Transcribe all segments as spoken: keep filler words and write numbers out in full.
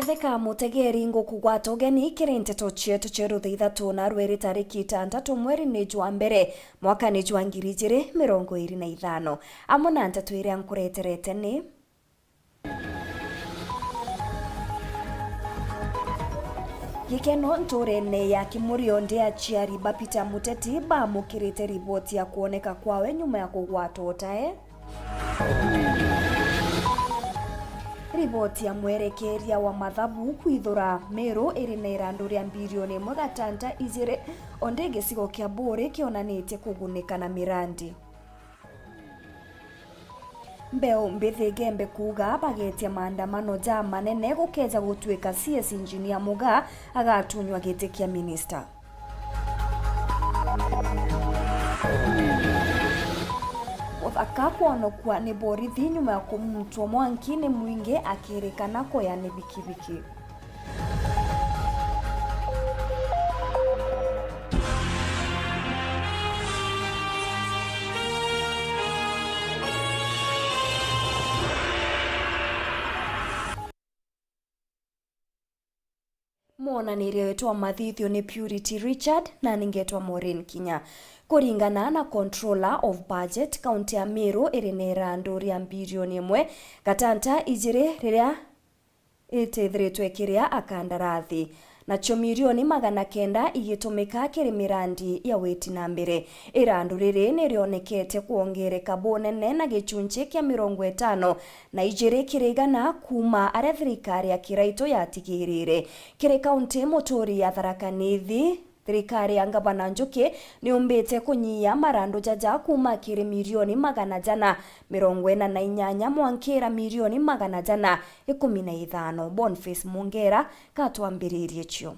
Etheka mutegeri ngukugwata ugeni kiri nteto cietu cia rutha ithatu na rweri tariki itantatu mweri ni jwa mbere mwaka ni jwa ngiri ijiri mirongo iri na ithano, amwe na nteto iria nkureterete ni: Gikeno nturene ya Kimurio ndi aciari ba Peter Muteti bamukirite riboti ya kwoneka kwawe nyuma ya kugwatwa utae. Riboti ya mwerekeria wa mathabu kwithura Meru iri na irandu ria mbirioni imwe gatanta ijiri, ondi gicigo kia Buuri kionanitie kugunika na mirandi. Mbeu mbithi Igembe kuuga bagetia maandamano ja manene gukeja gutuika C S Engineer Muga agatunywa giti kia minista. Muthaka kwonokua ni borithi nyuma ya kumutwa mwanki ni mwingi akirikana kuya ni bikibiki. Mwonanirie wetu wa mathithio ni Purity Richard, na ningetwa Maureen Kinya. Kuringana na Controller of Budget, kaunti ya Meru iri na irandu ria mbirioni imwe gatanta ijiri riria itithiritwe kiria akandarathi, nacio milioni magana kenda igitumika kiri mirandi ya witi na mbere. Irandu riri ni rionekete kwongereka bunene na gicunci kia mirongo itano na ijiri kiri igana kuuma aria thirikari ya Kiraitu yatigirire. Kiri kaunti muturi ya Tharaka Nithi, thirikari ya Ngavana Njuki niumbite kunyia marandu jaja kuuma kiri milioni magana jana mirongo ina na inyanya mwankira milioni magana jana ikumi na ithano. Boniface Mungera katwambiririe cio.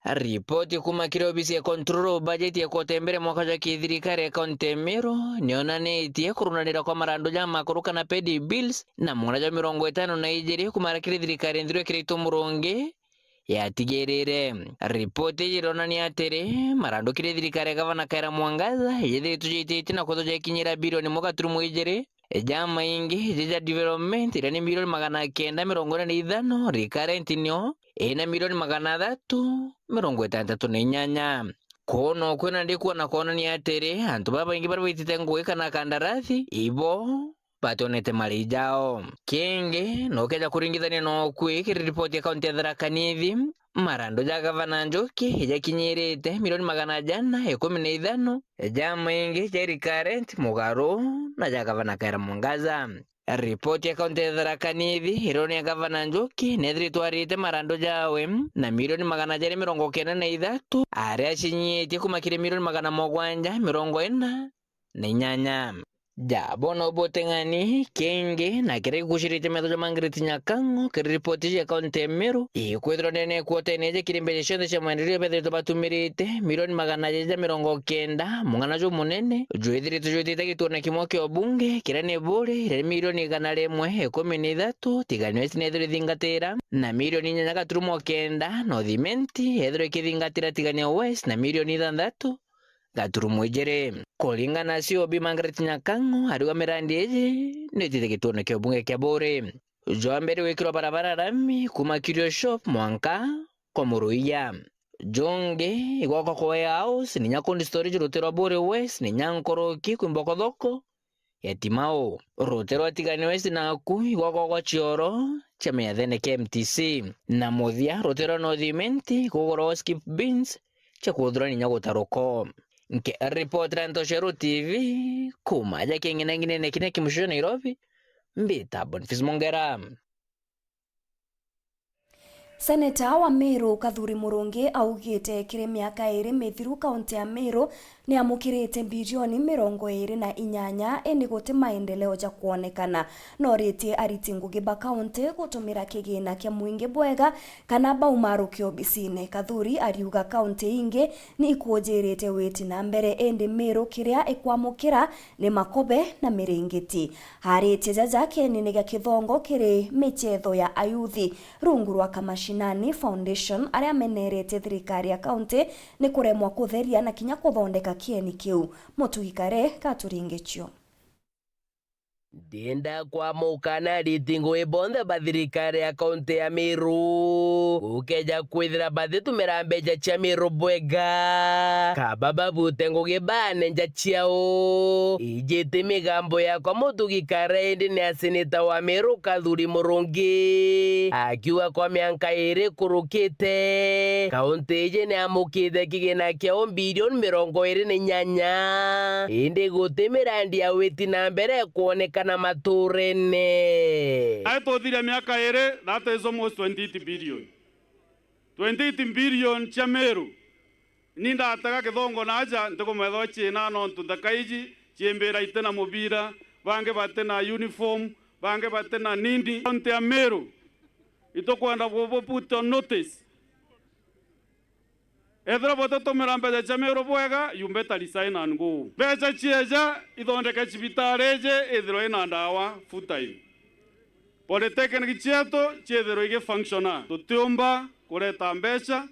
Ripoti kuuma kiri obisi ya Controller of Budget ya kotembere mwaka jwa kithirikari ya kaunti ya Meru nionanitie kurunanira kwa marandu ja makuru kana petty bills na mung'ana jwa mirongo itano na ijiri kuuma kiri thirikari nthiru ya Kiraitu Murungi yatigirire. Ripoti iji ironania atiri, marandu kiri thirikari ya Gavana Kawira Mwangaza ijithiritwe jaititie na kwithwa jaikinyira bilioni imwe gaturumo ijiri, jamaingi ja development iria ni milioni magana kenda mirongo ina na ithano, recurrent nio ina milioni magana athatu mirongo itantatu na inyanya. Kuu no kwina ndikwona kwonania atiri, antu babaingi baria baitite ngugi kana kandarathi, ibo bationete marii jao. Kingi, nokeja kuringithania na ukui kiri ripoti ya kaunti ya Tharaka Nithi, marandu ja Gavana Njuki ijakinyirite milioni magana jana ikumi na ithano, jamaingi ja recurrent mugaru na ja Gavana Kawira Mwangaza. Ripoti ya kaunti ya Tharaka Nithi ironia Gavana Njuki nethiritwe arite marandu jawe na milioni magana jeri mirongo kenda na ithatu, aria acinyitie kuuma kiri milioni magana mugwanja mirongo ina na inyanya. Ja bona ubuteng'ani kingi na kiria gikuciritie metho ja Margaret Nyakang'o kiri ripoti iji ya kaunti ya Meru, ikwithirwa nene kuotene iji kiri mbeca cionthe cia maendeleo bethiritwe batumirite milioni magana jaja mirongo kenda, mung'ana jumunene jwithiritwe jwitite gituone kimwe kia ubunge kiria ni Buuri, iria ni milioni igana rimwe ikumi na ithatu, Tigania West nethirwe ithingatira, na milioni inyanya gaturumo kenda, North Imenti yethirwe ikithingatira Tigania West na milioni ithanthatu gaturumo ijiri. Kuringana na C O B Margaret Nyakang'o, ariuga mirandi iji nitite gituone kia ubunge kia Buuri. Jwa mbere gwikirwa barabara rami kuuma Curio Shop mwanka kwa Muruia. Jungi igwakwa kwa warehouse, ninya cold storage ruti rwa Buuri West, ninya nkuruki kwi Mbokothoko ya Timau. Ruti rwa Tigania West naku igwakwa gwa cioro cia miathene kia M T C. Na muthia, ruti rwa North Imenti kugurwa skip bins cia kuthura ninya gutaruko. Nke ripoti ra Ntoshero T V, kuuma aja king'inang'inene kinya kimucio Nairobi, mbita Boniface Mongera. Seneta wa Meru Kathuri Murungi augite kiri miaka iri mithiru kaunti ya Meru niamukirite bilioni mirongo iri na inyanya, indi guti maendeleo ja kwonekana. Noritie ariti ngugi ba kaunti gutumira kigina kia mwingi bwega kana baumaruke obisine. Kathuri ariuga kaunti ingi ni ikujirite witi na mbere, indi Meru kiria ikwamukira ni makobe na miringiti. Aritie jaja kienine gia kithongo kiri michetho ya ayuthi rungu rwa Kamashinani Foundation, aria ameneretie thirikari ya kaunti ni kuremwa kutheria na kinya kuthondeka kieni kiu. Mutugi Kare katuringicio. Ndienda kwamukana ariti ngugi bonthe ba thirikari ya kaunti ya Meru gukeja kwithira batitumira mbeca cia Meru bwega, kaba babute ngugi baane nja ciao. Iji ti migambo yakwa mutugi kara, indi ni a seneta wa Meru Kathuri Murungi, akiuga kwa mianka iri ikurukite, kaunti iji ni amukite kigina kiao mbirioni mirongo iri na inyanya, indi guti mirandi ya witi na mbere ikwonekana maturene. Ai tuthiria miaka iri, that is almost twenty-eight billion. Twenty-eight billion cia Meru. Ni ndatega kithongo naja, ntikumethwa ciina nontu nthaka iji ciimbira iti na mubira, bangi bati na uniform, bangi bati na nini. Kaunti ya Meru, itukwenda kubu put on notice. Ethira butitumira mbeca cia Meru bwega, you better resign and go. Mbeca cieja ithondeke cibitari iji ithirwe ina ndawa full time. Polytechnic cietu ciithirwe igi functional. Tutiumba kureta mbeca,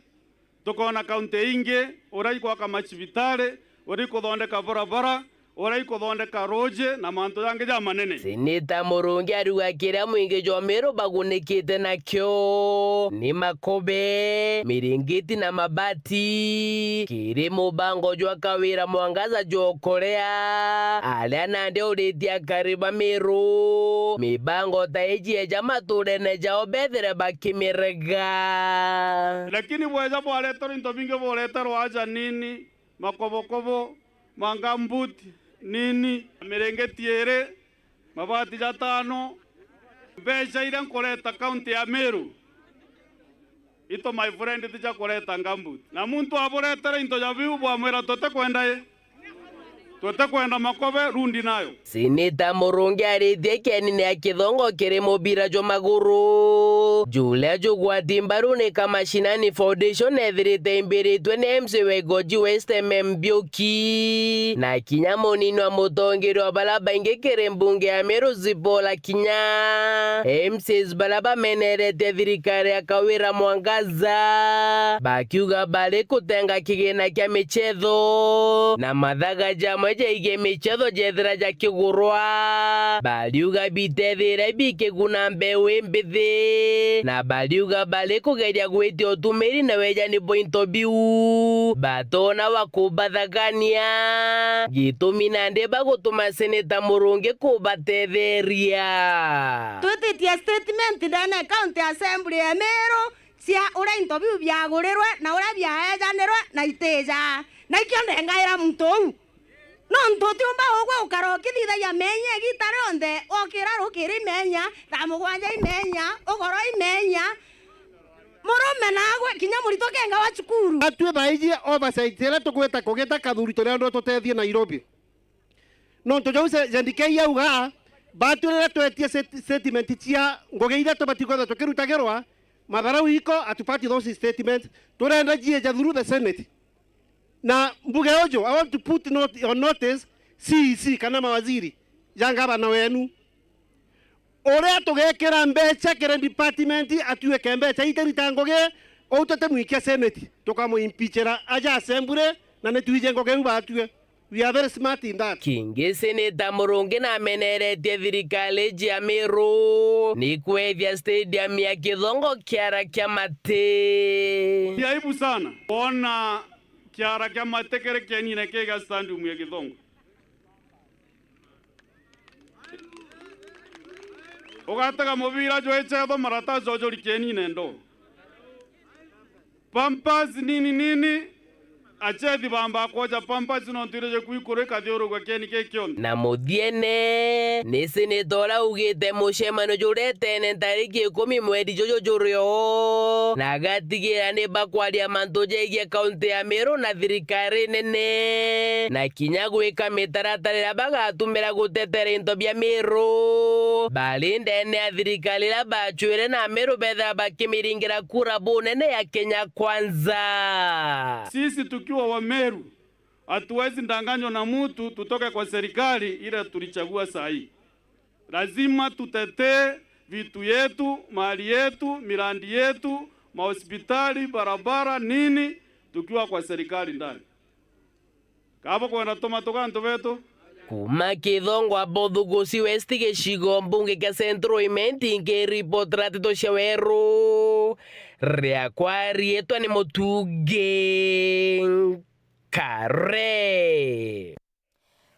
tukoona kaunti ingi uria ikwaka macibitari, uria ikuthondeka barabara, uria ikuthondeka ruuji na mantu jangi jamanene. Seneta Murungi ariuga kiria mwingi jwa Meru bagunikite nakio ni makobe, miringiti na mabati. Kiri mubango jwa Kawira Mwangaza jwa ukorea, aria nandi auritie akari ba Meru mibango ta iji eja maturene jao bethire bakimirega. Lakini bweja bwareterwa into bingi, bureterwa aja nini, makobokobo, mangambuti nini, mirengeti iri, mabati jatano, mbeca iria nkureta kaunti ya Meru, ito my friend ti cia kureta ngambuti. Na muntu aburetera into ja biu bwamwira tutikwenda i, tutikwenda makobe rundi nayo. Seneta Murungi aritie kienine ya kithongo kiri mubira jwa maguru, juria jugwati mbaru ni Kamashinani Foundation ethirite imbiritwe ni M C wa Igoji West M M Mbiuki, na kinya munini wa mutongeria wa baria baingi kiri mbunge ya Meru Zipporah Kinya. M C As baria bameneretie thirikari ya Kawira Mwangaza, bakiuga bari kutenga kigina kia michetho na mathaga jamwe jaigie michetho jethira jakigurwa. Bariuga bitethire bikiguna mbeu imbithi, na bariuga bari kugeria gwitia utumiri na wejani bwa into biu batona wa kubathagania, gitumi nandi bagutuma seneta Murungi kubatetheria. Twititie statement ndene ya County Assembly ya Meru cia uria into biu biagurirwe na uria biaejanirwe na itija. Na ikio ndengaira muntu uu. Nontu utiumba ugwe ukara ukithithagia meenya igiita rionthe, ukira rukiri imeenya, thaa mugwanja imeenya, ugoro imeenya, murume naagwe, kinya murito kenga wa cukuru. Atwi baiji oversight iria tugwita kugita Kathuri turiendwa tutethie Nairobi. Nontu jau se-, Jendikei yauga, batwirire twetie set-, statement cia ngugi iria tubati kwethirwa tukirutagirwa, matharau iko, atupati those statements, turenda jiija through the Senate. Na mbuge uju, I want to put not-, on notice C E C kana mawaziri ja ngavana wenu. Uria tugekira mbeca kiri department atuike mbeca itirita ngugi, uu tutimwikia Senate, tukamuimpeachira aja assembly na nitwije ngugi iu batue. We are very smart in that. Kingi Seneta Murungi nameneretie thirikari iji ya Meru ni kwethia stadium ya Kithongo kiara kia mati. Ni aibu sana kuona kiara kia mati kiri kienine kiga stadium ya Kithongo. Ugatega mubira jwi chetho maratathi ujuri kienine ndo. Pampers nini nini, achethi bamba kwoja pampers nontu ire jikui kuru ikathiurugua kieni ki kionthe. Na muthiene, ni seneta uria ugite mucemanio juretene ntariki ikumi mweri juju juri o, na agatigira ni bakwaria mantu jegie kaunti ya Meru na thirikari nene, na kinya gwika mitaratara iria bagatumira gutetera into bia Meru. Bari ndene ya thirikari iria bacwire na Meru bethira bakimiringira kura bunene ya Kenya Kwanza. Sisi tukiwa wa Meru, hatuwezi danganywa na mtu tutoke kwa serikali ile tulichagua saa hii. Lazima tutetee vitu yetu, mali yetu, miradi yetu, mahospitali, barabara, nini, tukiwa kwa serikali ndani. Kaba kwenda tuma tuga antu betu. Kuma Kithongo Abothugusi West, gicigo mbunge kia Central Imenti, nkiripotera nteto cia weru, riakwa riitwa ni Mutungi Nkare.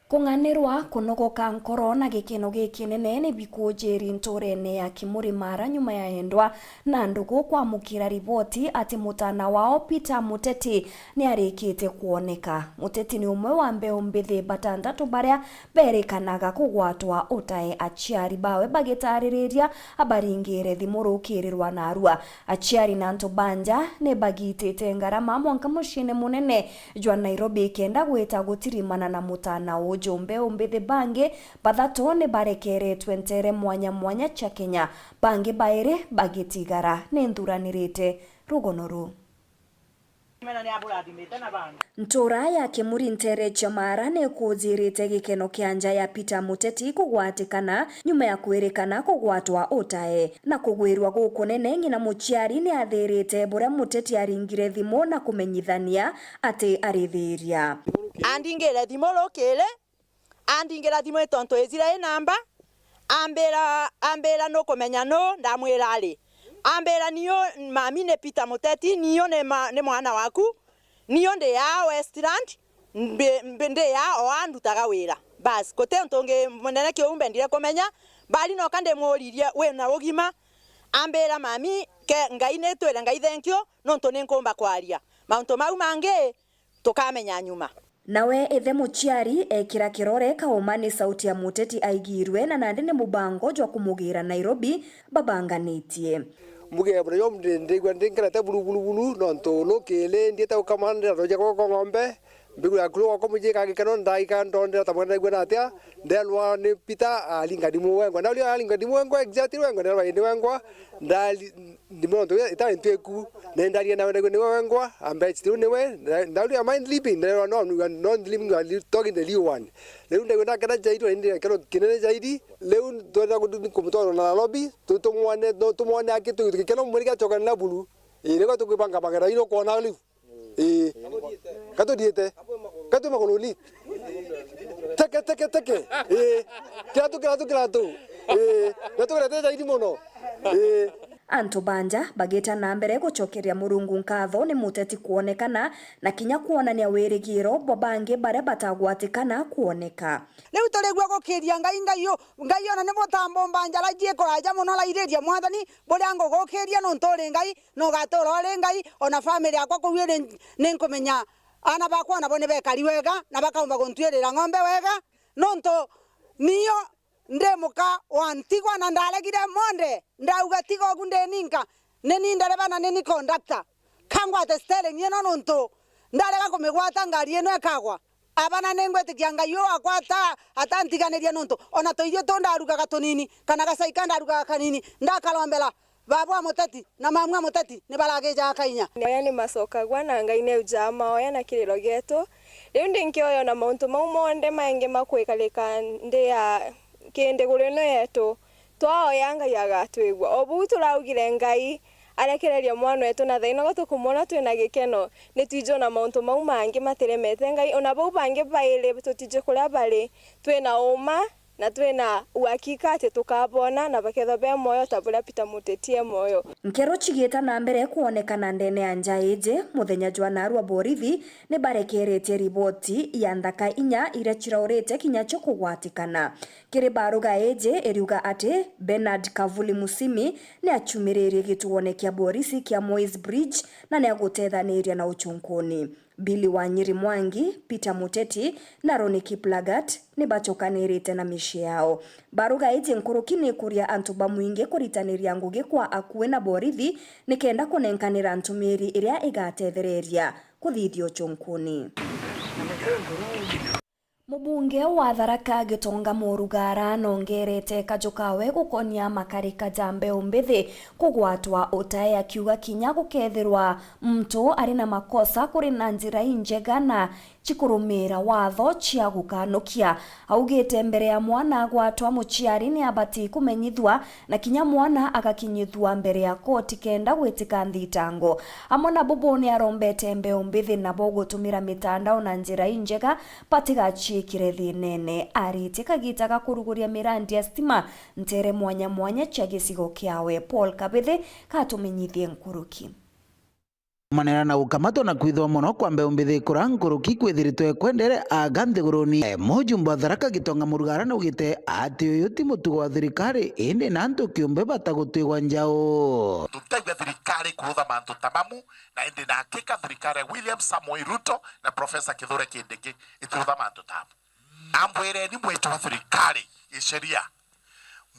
Kung'anirwa, kunogoka nkoro na gikeno gikinene ni bikujiri ntuurene ya Kimuri Mara nyuma ya endwa na ndugu kwamukira riboti ati mutana wao Peter Muteti ni arikite kwoneka. Muteti ni umwe wa mbeu mbithi batantatu baria berikanaga kugwatwa utae, aciari bawe bagitaririria abaringire thimu rukirirwa narua. Aciari na antu ba nja ni bagitite ngarama mwanka muciine munene jwa Nairobi kenda gwita gutirimana na mutana uju. Mbeu mbithi bangi bathatu ni barekeretwe nteere mwanya mwanya cia Kenya, bangi bairi bagitigara. Ni nthuranirite rugono ruu. Ntuura ya Kimuri nteere cia Mara ni ikujirite gikeno kia nja ya Peter Muteti kugwatikana nyuma ya kwirikana kugwatwa utae na kugwirwa gukunene. Ng'ina muciari ni athirite buria Muteti aringire thimu na kumenyithania ati arithiria. Andingire thimu rukiri, andingira thimu tontu ijira i namba, ambira, ambira, "Nukumenya nu?" Ndamwira, "Ari." Ambira, "Niu mami ni Peter Muteti, niu ni ma-, ni mwana waku, niu ndi aa Westland, mbi-, mbi-, ndi aa o aa ndutaga wira." Bas, guti untu ungi munene kiu mbendire kumenya, bari noka ndimuririe, "Wina ugima?" Ambira, "Mami, ke Ngai nitwire Ngai thank you, nontu ninkumba kwaria. Mauntu mau mangi tukamenya nyuma." Nawe ithe muciari ekira kirore kauma ni sauti ya Muteti aigirwe, na nandi ni mubango jwa kumugira Nairobi babanganitie. Mbuge bura yo ndi-, ndigua ndi nkerete buru, buru, buru, nontu rukiri ndiete gukama, ndiraroja gwakwa ng'ombe, mbigura kuru gwakwa muciika gikeno, ndaika ndondera ta mwana ndaigua na atia, nderwa ni Peter aringa ndimu wengwa. Na uria aringa ndimu wengwa, exactly wengwa, nderwa indi wengwa, ndari-, ndimu nontu itari ntwiku, na ndaria nawe ndaigua niwe wengwa, ambia still niwe, na, na uria mind sleeping, nderwa no, no sleeping, you are talking the real one. Riu ndaigua ndakena zaidi, na indi kero kinene zaidi, riu twenda kumutwara na Nairobi, tutumwone, no tumwone aki tu, gikeno mwiri gacoka na buru. Ii, niko tukwibanga bagera ino kuona riu. Ii. Katuthiite. Katu maguruni. Teke, teke, teke. Ii. Kiratu, kiratu, kiratu. Ii. Gatugerete zaidi muno. Ii. Antu ba nja bagita na mbere gucokeria Murungu nkatho ni Muteti kwonekana na kinya kwonania wirigiro bwa bangi baria batagwatikana kwoneka. Riu turigua gukiria Ngai, Ngai u, Ngai ona ni mutambo mba njara ji kuraja muno, rairiria Mwathani, buria ngugukiria nontu uri Ngai, na ugatuura uri Ngai, ona family yakwa kuu iri, ninkumenya aana bakwa nabo ni bekari wega, na bakaumba guntwirira ng'ombe wega, nontu niyo ndi muka wa ntigwa, na ndaregire monde, ndauga, "Tiga ugu ndi ninka, ni ni ndereba na ni ni conductor, ka ngwate steering ino, nontu ndarega kumigwata ngari ino ikagwa." Abana, ningwitikia Ngai uu wakwa ata-, atantiganiria, nontu ona tuirio tu ndarugaga tunini, kana gacai ka ndarugaga kanini, ndakarombera, baba wa Muteti na mamu wa Muteti ni baragijaga kainya. Maoya ni macokagwa, na Ngai ni aujaga maoya na kiriro gietu. Riu ndi nkioya ona mauntu mau monthe maingi makwikarika ndi ya ki nthiguru ino yetu, twaoya Ngai agatwigua. O buu turaugire Ngai arekereria mwana wetu, na thaino ga tukumwona twina gikeno, ni twiji ona mauntu mau mangi matiremete Ngai. Ona bau bangi bairi tutiji kuria bari, twina uma na twina uhakika ati tukabona na bakethwa be mwoyo ta buria Peter Muteti e mwoyo. Nkero cigita na mbere kwonekana ndene ya nja iji, muthenya jwa narua borithi ni barekeretie riboti ya nthaka inya iria ciraurite kinya cio kugwatikana. Kiri baruga iji iriuga ati Bernard Kavuli Musimi ni acumiririe gituone kia borisi kia Moi's Bridge na ni agutethaniria na ucunkuni. Billy Wanyiri Mwangi, Peter Muteti na Ronnie Kiplagat ni bacokanirite na micii yao. Baruga iji nkuruki ni ikuria antu ba mwingi kuritaniria ngugi kwa akui na borithi nikenda kunenkanira ntumiri iria igatethereria kuthithia ucunkuni. Mubunge wa Tharaka Gitonga Murugara nongerete kaju kawe gukonia makarika ja mbeu mbithi kugwatwa utae, akiuga kinya gukethirwa muntu ari na makosa kuri na njira injega na cikurumira watho cia gukanukia. Augite mbere ya mwana agwatwa, muciari ni abati kumenyithua na kinya mwana agakinyithua mbere ya koti kenda gwitika nthitango. Amwe na bubu ni arombete mbeu mbithi nabo gutumira mitandao na njira injega batigaciikire thiinene. Aritie kagita ga kuruguria mirandi ya stima ntere mwanya mwanya cia gicigo kiawe. Paul Kabithi katumenyithie nkuruki. Manera na gukamatwa na kwithwa mono kwa mbeu mbithi kura nkuruki kwithiritwe kwendere aga nthiguruni. Mujumbe wa Tharaka Gitonga Murugara naugite ati uyu ti mutugo wa thirikari, indi na antu kiumbe bata gutwigwa njau. Tutaigua thirikari kurutha mantu tamamu, na indi na hakika thirikari ya William Samoei Ruto na Professor Kithure Kindiki itirutha mantu tamu. Na mbwireni mwitu wa thirikari isheria.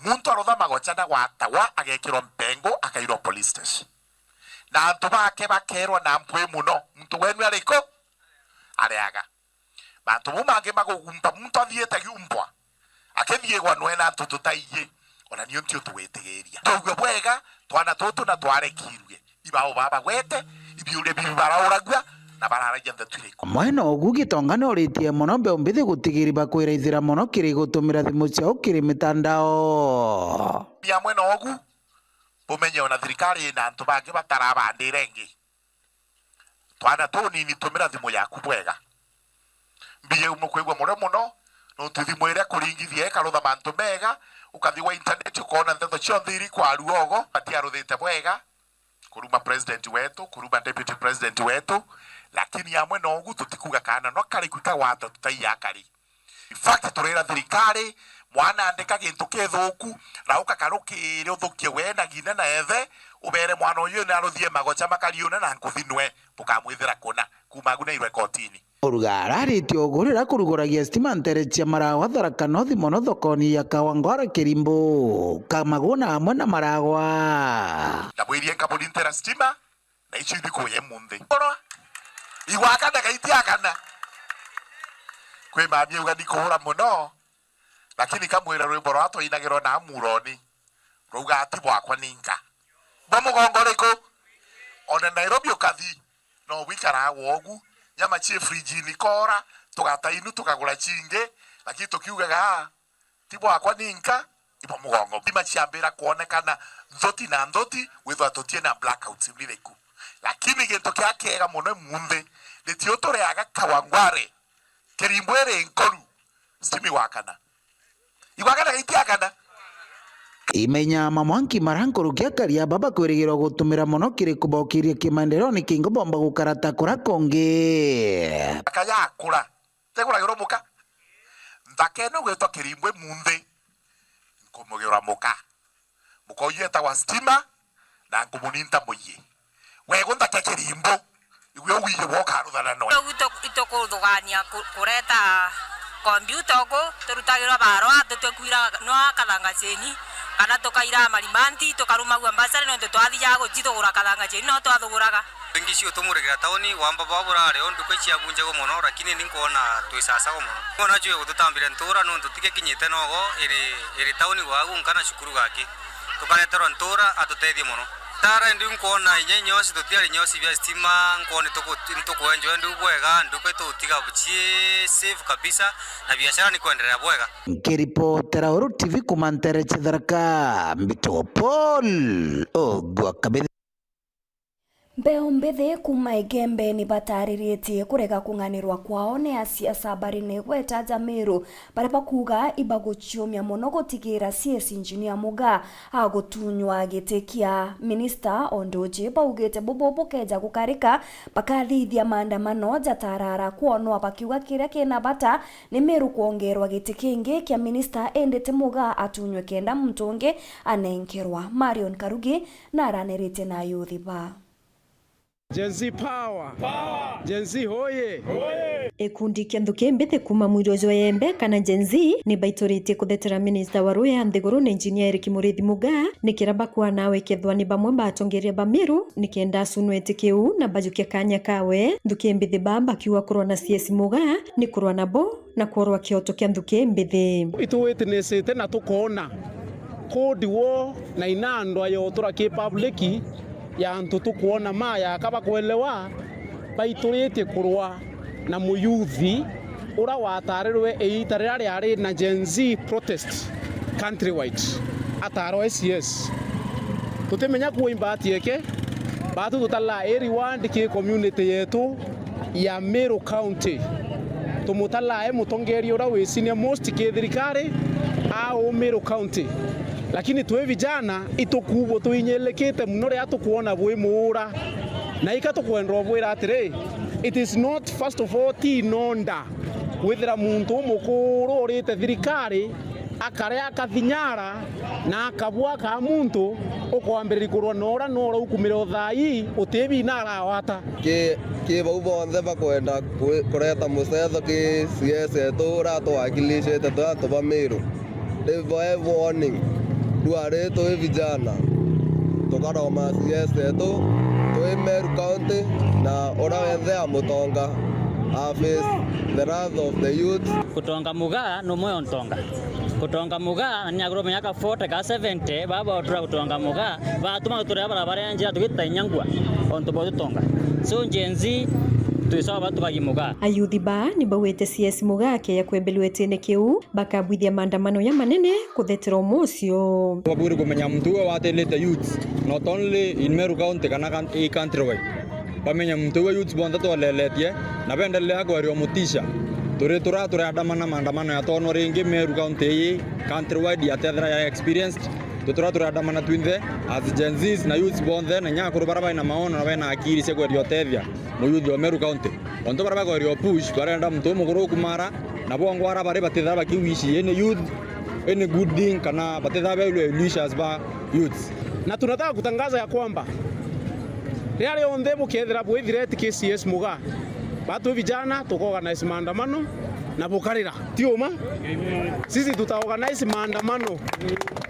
Muntu arutha magocha na gwatawa, agekirwa mpengo, akairwa police station. Na antu bake bakerwa na mpwi muno, muntu wenu ari ku? Ari aga. Mantu bau mangi magugumba, muntu athiite giumbwa, akithiigwa nwe na antu tutaiji, ona niu ntio tugwitigiria. Twaugue bwega, twana tutu na twarekirue. Ibao babagwete, ibiuria biu barauragua, na bararagia ndeto iriku? Mwena ogu Gitonga ni oritie mono mbeu mbithi gutigiri bakwiraithira mono kiri gutumira thimu ciao kiri mitandao. Bia mwena ogu, bumenye ona thirikari ina antu bangi batarabandira ingi. Twana tunini, tumira thimu yaku bwega. Mbiye mukwigua murio muno, nontu thimu iria kuringithia ikarutha mantu mega, ukathi gwa internet ukoona nteto cionthe iri kwarua ogo, batiaruthite bwega. Kuruma president wetu, kuruma deputy president wetu, lakini amwe na ugu tutikuga kana no kari kwika gwata tutaiya kari. In fact, turira thirikari, mwana andika gintu kithuku, rauka karukiri uthukie we na ngina na ethe, ubere mwana uyu ni aruthie magocha makariuna na nkuthi nwe, bukamwithira kuna, kuma agu nairwe kotini. Murugara aritie ugu riria kuruguragia stima ntere cia Maragwa Tharaka North, mono thokoni ya Kawangware Kirimbu, Kamaguna amwe na Maragwa. Ndabwirie nkaburi ntera stima, na icio ithikuu ya imunthi. Igwa akana gaiti akana. Kwi mami auga ndikuura muno, lakini kamwira rwimbo rwa twainagirwa na Amuroni, rwauga ati bwakwa ninka. Bwa mugongo riku? Ona Nairobi ukathi, no bwikaraga ugu, nyama cie fridge-ini ikora, tugata inu tukagura cingi, lakini tukiugaga, "Ti bwakwa ninka, ibwa mugongo." Thima ciambira kwonekana nthoti na nthoti, withwa tutie na blackouts niriku. Lakini gintu kia kiega muno imunthi, ni tio tureaga Kawangware, Kirimbu iri nkoru, stima igwakana. Igwakana gaiti akana. Imenya mamwanki mara nkuruki akari aba bakwirigirwa gutumira mono kiri kubokiria kimaendeleo ni kingo bomba gukara ta kura kungi. Akaya akura. Teguragirwa muka. Nthaka ino gwitwa Kirimbu imunthi, nkumugira muka. Muka uyu etagwa Stima, na nkumuninta muyi. Wegu nthaka Kirimbu, igwe ugu ije bwokaruthana noe. Ugu itu-, itukuthugania ku-, kureta kombiuta uku, turutagirwa barua, tutwikuira nwa kathanga ceni, kana tukaira marimanti, tukarumagua mbasari, nontu twathijaga gucithugura kathanga ceni, no twathuguraga. Ingi cio tumurigira tauni, wamba bwa burari o nduka iciabunjagwa mono, lakini ni nkwona twi sasawa mono. Nkwona juu gututambire ntura nontu tigekinyite nogo iri, iri tauni gwagu nkana cukuru gaki. Tukareterwa ntura atutethie mono. Tara ndi nkwona inya inyosi tutiari inyosi bia stima, nkwona tuku-, ntukwenjwa ndi bwega, nduka itutiga bucii safe kabisa, na biashara ni kwendelea bwega. Nkiripotera Uru T V kuma ntere cia Tharaka, mbitagwa Paul Ogwa Kabithi. Mbeu mbithi kuuma Igembe ni batariritie kurega kung'anirwa kwao ni asiasa bari na igweta ja Meru, baria bakuuga ibaguciumia mono gutigira C S Engineer Mugaa agutunywa giti kia minista. O nduji baugite bubu bukeja gukarika, bakathithia maandamano jatarara kwonwa, bakiuga kiria kina bata ni Meru kwongerwa giti kingi kia minista, indi ti Mugaa atunywe kenda muntu ungi anenkerwa. Marion Karugi na aranirite na ayuthi ba Gen Z power. Power. Gen Z hoye. Hoye. Gikundi kia nthuki mbithi kuuma mwiro jwa Yembe kana Gen Z ni baituritie kuthetera minista wa ruya nthiguru na engineer Eric Muriithi Mugaa, ni kiria bakwana wekethwa ni bamwe ba atongeria ba Meru, ni kenda acunwe iti kiu na bajukia kanya kawe. Nthuki mbithi baa bakiuga kurwa na C S Mugaa ni kurwa nabo na kworwa kioto kia nthuki mbithi. Itwitinisite na tukoona Cold War na inandwa yotura ki public ya antu tukwona ma yaka bakwelewa baituritie kurwa Na muyuthi ura watarirwe iita riria riari na Gen Z protest countrywide, atarwa C S. Tutimenya kuimba atieke, batu tutala i reward ki community yetu ya Meru County. Tumutala e mutongeria ura wi senior most ki thirikari au Meru County. Lakini twi vijana, itukubo twinyilikite muno riria tukwona bwi muura. Na ika tukwenda ubwira atiri, it is not first of all ti inonda kwithira muntu umukuru urite thirikari akaria akathinyara na akabua ka muntu ukwambiriria kurwa na ura no uraukumire uthai utibi na arawata. Ki, ki bau bonthe bakwenda kwi-, kureta mucetho ki C S etu uria atwakilishite twi antu ba Miru. Ni bae warning. Riu ari twi vijana, tukaroma C S etu, twi Meru County, na uria wenthe amutonga, a face the wrath of the youth. Kutonga mugaa numwe o ntonga. Kutonga mugaa, na ni akuru miaka forty ka seventy, baba otura kutonga mugaa, batuma turia barabara ya njira tugita inya ngua, ontu bwa tutonga. So Gen Z, twicoka tukagi mugaa. Ayuthi baa ni bauite C S Mugaa akeya kwembelua itine kiu, bakabwithia maandamano ya manene kuthetera umwe ucio. Babwire kumenya muntu uwe watilite youth, not only in Meru County kana kan-, i countrywide. Bamenye muntu uwe youth bonthe twaleletie, na bendelea kwerio mutisha. Turi tura turiandamana maandamano ya tono ringi Meru County ii, countrywide yatethira ya experienced. Twi tura turiandamana twinthe as Gen Zs na youths bonthe, na inya akuru baria baina maono na bena akiri cia kweria utethia muyuthi o Meru County. Ontu baria bakweria push, barenda muntu umukuru ukumara, na bongwa ara bari batithira bakiwishi any youth, any good thing, kana batithira bailwe illusions ba youths. Na tunataka kutangaza ya kwamba riria rionthe bukethira bwithireti ki C S Mugaa, batu vijana tukaorganize maandamano na bukarira. Ti uma? Sisi tutaorganize maandamano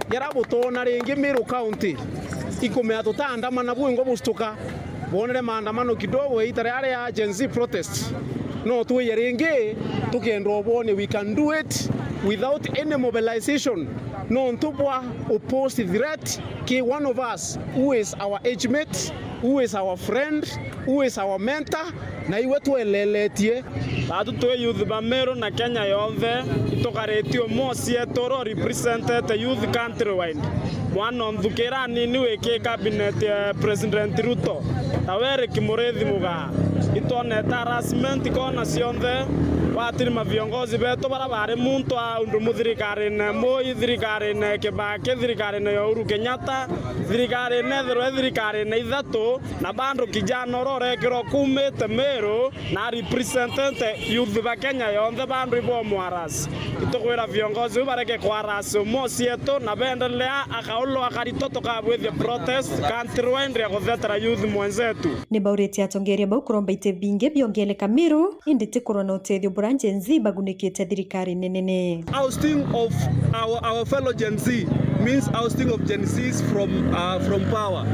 jaria butona ringi Meru County ikumea tutaandamana bwingwa bustuka. Bonere maandamano kidogo iita riria ria Gen Z protest. No twiye ringi, tukenda ubone we can do it without any mobilization. Nontu bwa oppose threat ki one of us who is our age mate, who is our friend, who is our mentor, na iwe tweleletie. Batu twi youth ba Meru na Kenya yonthe, itukaritie umwe ucietu uria urepresentete youth countrywide. Mwana o nthuki iria nini wi ki cabinet ya President Ruto, tawe Eric Muriithi Mugaa. Itwonete harassment kona cionthe, watiri maviongozi betu baria bari muntu a undu muthirikarine Moi, thirikarine Kibaki, thirikarine ya Uhuru Kenyatta, thirikarine ethirwe thirikarine ithatu, na bado kijana uria urekirwa kumite Meru, na representete youth ba Kenya yonthe, bandu ibo mwaras. Itukwira viongozi u bareke kwaras umwe ucietu, na bendelea akaulu akarito tukabwithia protest countrywide ya kuthetera youth mwenzetu. Ni bauritie atongeria bau kuromba iti bingi biongeleka Meru, indi ti kurwa na utethio buria Gen Z bagunikite thirikari nene. Ousting of our, our fellow Gen Z means ousting of Gen Zs from, uh, from power.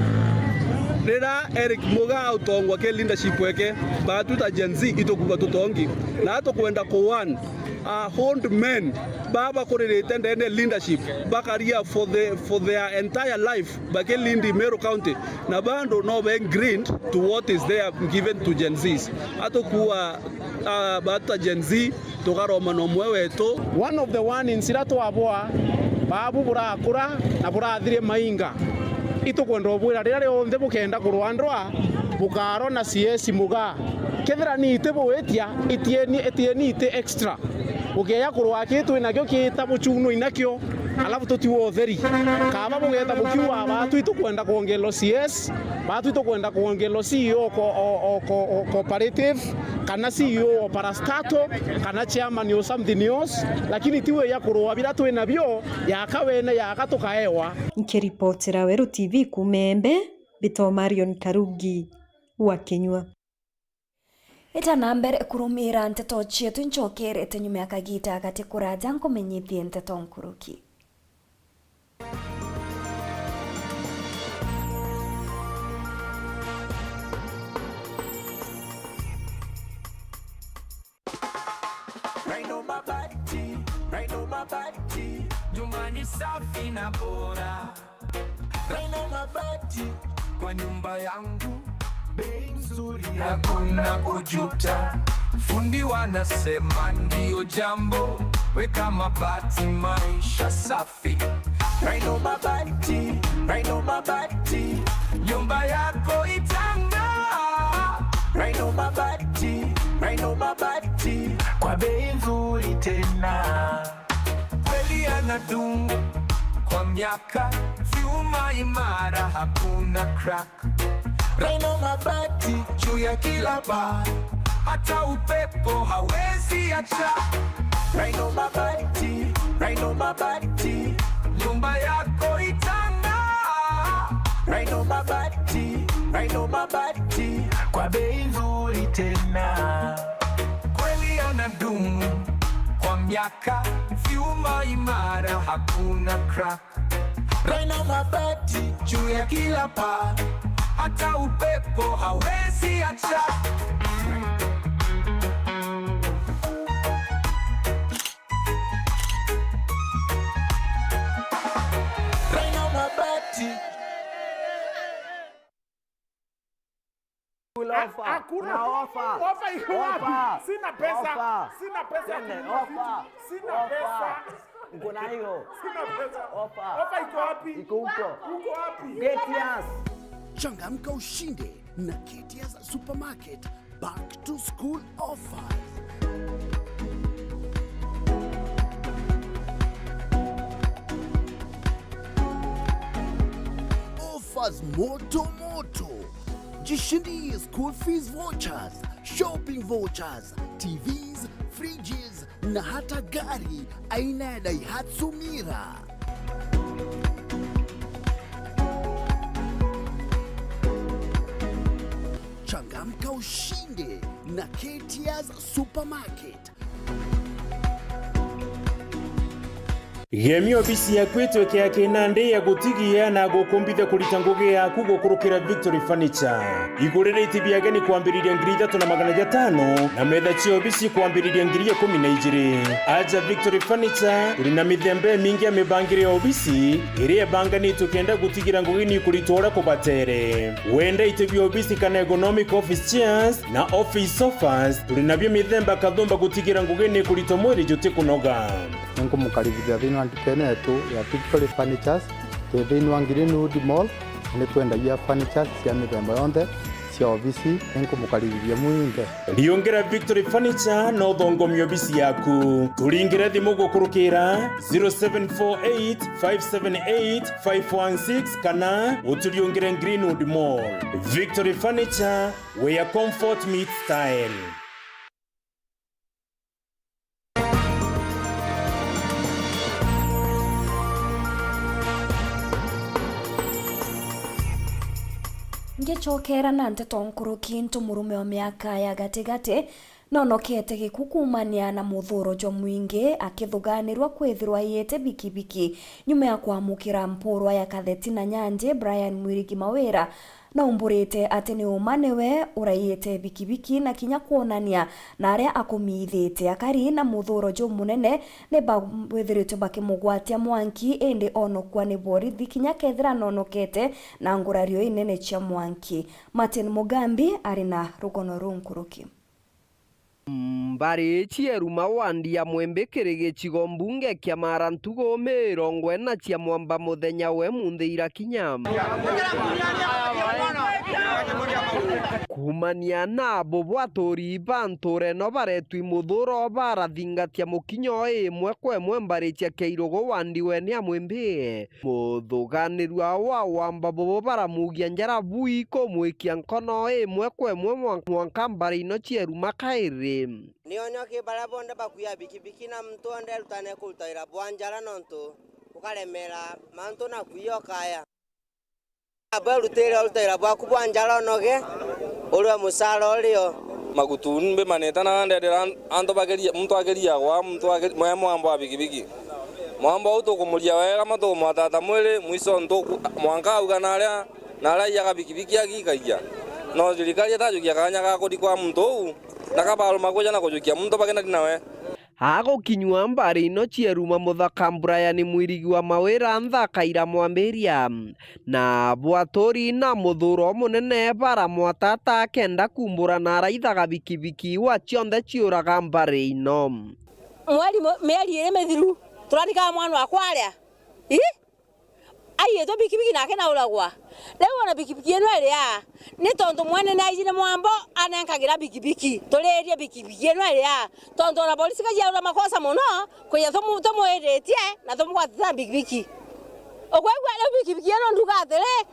Riria Eric Mugaa utongwa ke leadership weke, batu ta Gen Z itukuba tutongi. Na tukwenda ku warn, uh, old men baba kuririte ndene leadership, bakaria for the, for their entire life, bakilindi Meru County, na bado no be grind to what is there given to Gen Zs. Atukua, uh, batu ta Gen Z, tukaroma na umwe wetu. One of the warnings iria twabwa, babu burakura na burathire mainga. Itukwenda ubwira riria rionthe bukenda kurwa ndwa, bukarwa na C S Mugaa. Kethira ni iti buitia, itieni, itieni iti extra. Ukeya kurwa ki twi nakio kiita buchunwa inakio, alafu tutiwa utheri. Kaba bugeta bukiuga batu itukwenda kwongerwa C S, batu itukwenda kwongerwa C E O ko-, o-, o-, ko-, o-, cooperative, kana C E O wa parastatal, kana chairman or something else, lakini tiwe ya kurwa bira twi nabio, yaka wene, yaka tukaewa. Nkiripotera Weru T V kuuma Embe, mbitwa Marion Karugi wa Kinyua. Ita na mbere kurumira nteto cietu, ncokerete nyuma ya kagita gati kuraja nkumenyithie nteto nkuruki. Rhino Mabati, Rhino Mabati, nyumbani safi na bora. Rhino Mabati, kwa nyumba yangu. Bei nzuri, hakuna kujuta. Fundi wanasema ndio jambo. Weka mabati, maisha safi. Rhino Mabati, Rhino Mabati, nyumba yako itang'aa. Rhino Mabati, Rhino Mabati, kwa bei nzuri tena. Kweli yanadumu kwa miaka, vyuma imara, hakuna crack. Rhino Mabati juu ya kila paa, hata upepo hawezi acha. Rhino Mabati, Rhino Mabati, nyumba yako itang'aa. Rhino Mabati, Rhino Mabati, kwa bei nzuri tena. Kweli yanadumu kwa miaka, vyuma imara, hakuna crack. Rhino Mabati juu ya kila paa, hata upepo hawezi acha. Rhino Mabati. Kuna ofa. Hakuna. Kuna ofa. Ofa iko wapi? Ofa. Sina pesa. Ofa. Sina pesa ya kununua vitu. Sina pesa. Uko nayo. Sina pesa. Ofa. Ofa iko wapi? Iko huko. Uko wapi? Get yours. Changamka ushinde na Ketia's Supermarket Back to School Offers. Offers moto moto. Jishindie school fees vouchers, shopping vouchers, T Vs, fridges na hata gari aina ya Daihatsu Mira. Changamka ushinde na Ketia's Supermarket. Gemia obisi yaku itwike ya kinandi ya gutigia na gukumbithia kurita ngugi yaku gukurukira Victory Furniture. Igurira iti bia ageni kwambiriria ngiri ithatu na magana jatano na metha cia obisi kwambiriria ngiri ikumi na ijiri. Aja Victory Furniture, turi na mithemba imingi ya mibangire ya obisi iria ibanganitwe kenda gutigira ngugi ni kuritwa uria kubatere. Wenda iti bia obisi kana ergonomic office chairs na office sofas, turi nabio mithemba kathumba gutigira ngugi ni kuritwa mwiri jutikunoga. Ninkumukaribithia thiini wa ndukene yetu ya Victory Furnitures. Twi thiini wa Greenwood Mall, na nitwendagia furnitures cia mithemba yonthe cia obisi. Ninkumukaribithia mwinthe. Riungira Victory Furniture na uthongomie obisi yaku. Turingire thimu gukurukira zero seven four eight five seven eight five one six kana uturiungire Greenwood Mall. Victory Furniture, where comfort meets style. Ngicokera na nteto nkuruki, ntu murume wa miaka ya gatigati nonokete gikuu kuumania na muthuro jwa mwingi akithuganirwa kwithirwa aiyite bikibiki nyuma ya kwamukira mpurwa ya katheti na nyanji Brian Mwirigi Mawira. Naumburite ati ni uma niwe uraiyite bikibiki na kinya kwonania na aria akumiithite. Akari na muthuro jumunene ni bawithiritwe bakimugwatia mwanki, indi onokua ni borithi kinya kethira nonokete na ngurario inene cia mwanki. Martin Mugambi ari na rugono ruu nkuruki. Mbari cieru mawandi ya Mwembe kiri gicigo mbunge kia Mara ntuku mirongo ina cia mwamba muthenya wa imunthi irakinya. Kuumania na abo bwaturi ba ntura ino baretwi muthuro barathingatia mukinyo imwe kwa imwe mbari cia Kiairugu wandi weni ya Mwembe. Muthuganirua wa wamba bobo baramugia njara bui kumwikia nkono imwe kwa imwe mwan-, mwanka mbari ino cieru makairi. Nionio ki baria bonthe bakuia bikibiki na muntu onthe arutane kurutaira bwa njara nontu ukaremera mantu na kuia ukaya. Abo urutire urutaira bwaku bwa njara onoge, urue mucara urio. Magutu mbimanite na ndendera an-, antu bageria, muntu ageria gwa, muntu age-, mwe mwambo wa bikibiki. Mwambo uu tukumuria wega, ma tukumwatata mwiri, mwiso ntuku-, mwanka auga naria, naria aiyaga bikibiki agikagia. No thirikari itajukia kanya ga kuthi kwa muntu uu, na kabaruma kuja na kujukia muntu bagenda nawe. Agukinyua mbari ino cieruma muthaka Brian Mwirigi wa Mawira nthaka iramwambiria, na bwaturi na muthuro munene baramwatata akenda kumbura na araithaga bikibiki wa cionthe ciuraga mbari ino. Mweri mu-, mieri iri mithiru, turanikaa mwana wakwa aria. Ii? Aiyitwe bikibiki nake nauragwa. Riu ona bikibiki ino iri aa, ni tontu mwene ni aiji ni mwambo anenkagira bikibiki. Turirie bikibiki ino iri aa, tontu ona borisi kajiaura makosa mono, kwija tumu-, tumwiritie na tumugwatite na bikibiki. Ukwigua riu bikibiki ino nduga atiri,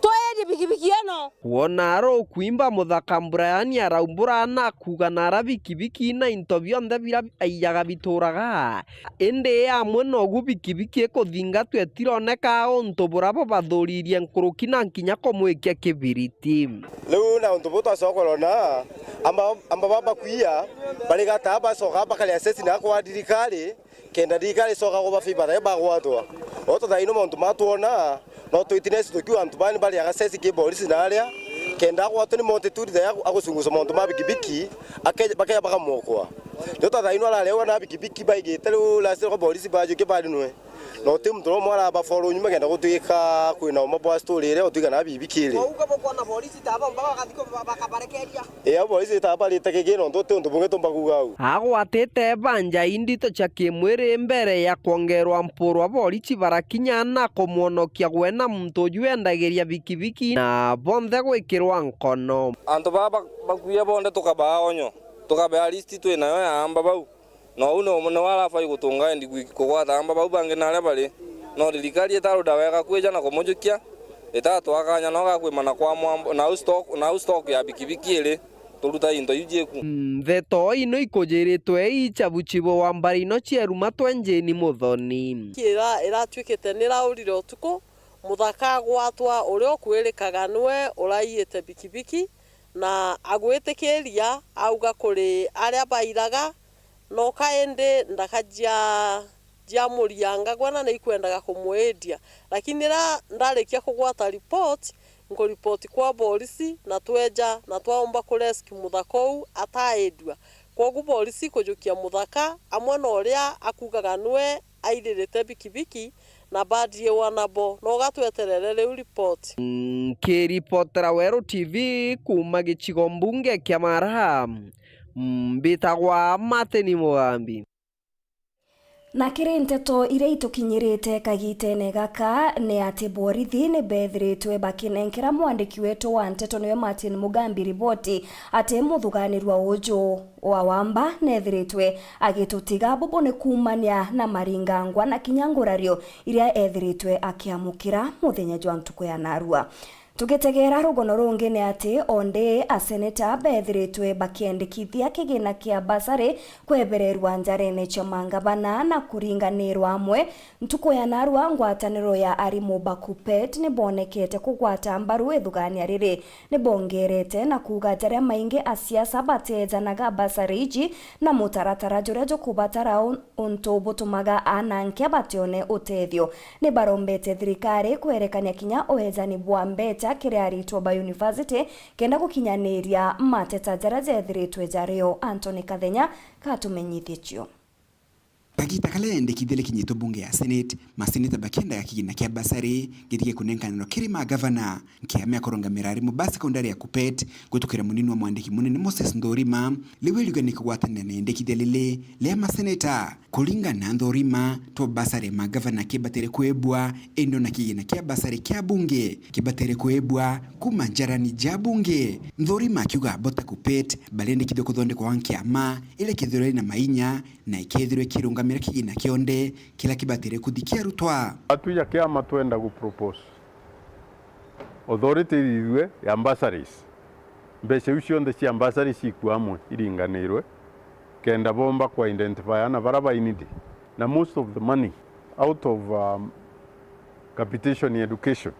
twirie bikibiki ino. Kwona arukwimba muthaka Brian araumbura na kuuga na ara bikibiki na into bionthe bira aijaga bituraga. Indi amwe nogu bikibiki ikuthingatwa itironeka untu bura bo bathuririe nkuruki na nkinya kumwikia kibiriti. Riu na untu buu twacoka urona, amba, amba baba bakuia, barigataa bacoka bakari assess na kwa thirikari, kenda thirikari icoka kuba favor thayo bagwatwa. Oto thaino mauntu matwona, no twitine citukiu antu bani bari access ki borisi na aria, kenda agwatwa ni mote turi thayo agu-, agucunguca mauntu ma bikibiki, ake-, bakeja bakamwokwa. Ndio ta thaino ararehwa na bikibiki baigite riu last kwa borisi bajuke barinwe. Na uti muntu uromwe araba follow nyuma kenda gutwika kwina uma bwa story iria utwika na bibikiri. Wauga bukwona borisi ta aba mbaga gathiko ba-, bakabarekeria. Ii, abo borisi ta barite kigi nontu uti untu bungi tumba kuuga au. Agwatite banja indito cia kimwiri mbere ya kwongerwa mpurwa borisi barakinya na kumwonokia gwe na muntu uju endagiria bikibiki na bonthe gwikirwa nkono. Antu baa ba-, bakuia bonthe tukabaa onyo, tukabea list twi nayo ya amba bau. Na uu ni umwe niwe arafai gutunga endi gwi-, kugwata amba bau bangi na aria bari. No thirikari itaruda wega kwija na kumujukia, itatwaa kanya no gakwimana kwa mwambo, na au stock, na au stock ya bikibiki iri, turuta into iu jieku. Mm, ntheto ino ikujiritwe ii cia buchibo wa mbari ino cieruma twenjeni Muthoni. Ira-, iratuikite niraurire utuku, muthaka agwatwa uria ukwirikaga niwe uraiite bikibiki, na agwitikiria auga kuri aria bairaga, no kaindi ndaka jia, jia murianga gwe na niikwendaga kumwidia. Lakini riria ndarikia kugwata report, nkuripoti kwa borisi, na tweja, na twaumba kurescue muthaka uu ataidua. Kwogu borisi ikujukia muthaka, amwe na uria akugaga niwe airirite bikibiki, na bathiiwa nabo. No gatweterere riu report. Nkiripotera Weru T V kuuma gicigo mbunge kia Mara, mbitagwa Martin Mugambi. Na kiri nteto iria itukinyirite kagitene gaka, ni ati borithi ni bethiritwe bakinenkera mwandiki wetu wa nteto niwe Martin Mugambi riboti ati muthuganirwa uju wa wamba nethiritwe agitutiga bubu ni kuumania na maringangwa na kinya ngurario iria ethiritwe akiamukira muthenya jwa ntuku ya narua. Tugitegera rugono rungi ni ati ondi aseneta bethiritwe bakiendekithia kigina kia basari kwebererwa njarene cia mangavana na kuringanirwa amwe. Ntuku ya narua, ngwataniro ya arimu ba KUPPET ni bonekete kugwata mbaru ithugania riri. Ni bongerete na kuuga jaria maingi asiasa batejanaga basari iji na mutaratara juria jukubatara un-, untu butumaga ananke batione utethio. Ni barombete thirikari kwerekania kinya uejani bwa mbeca kiri aritwa ba university kenda gukinyaniria mateta jaria jethiritwe jario. Anthony Kathenya katumenyithie cio. Kagita karia yendekithia rikinyitwe mbunge ya Senate, maseneta bakiendaga kigina kia basari githige kunenkanirwa kiri magavana. Kiama ya kurungamira arimu ba sekondari ya KUPPET, gutukira munini wa mwandiki munene Moses Nthurima, riu iriuga ni kugwatanira na yendekithia riri ria maseneta. Kuringana na Nthurima, to basari magavana kibatere kwibwa, indi ona kigina kia basari kia bunge kibatere kwibwa kuma njarani ja bunge. Nthurima akiuga bo ta KUPPET barendekithua kuthondekwa gwa kiama iria kethirwa ina mainya na ikethirwa ikirungamira kigina kionthe kiria kibatere kuthi kiarutwa. Atwija kiama twenda gu propose authority ithithue ya bursaries. Mbeca iu cionthe cia bursaries ikua amwe iringanirwe, kenda bomba ku identify ana bara ba needy. Na most of the money out of, um, capitation in education,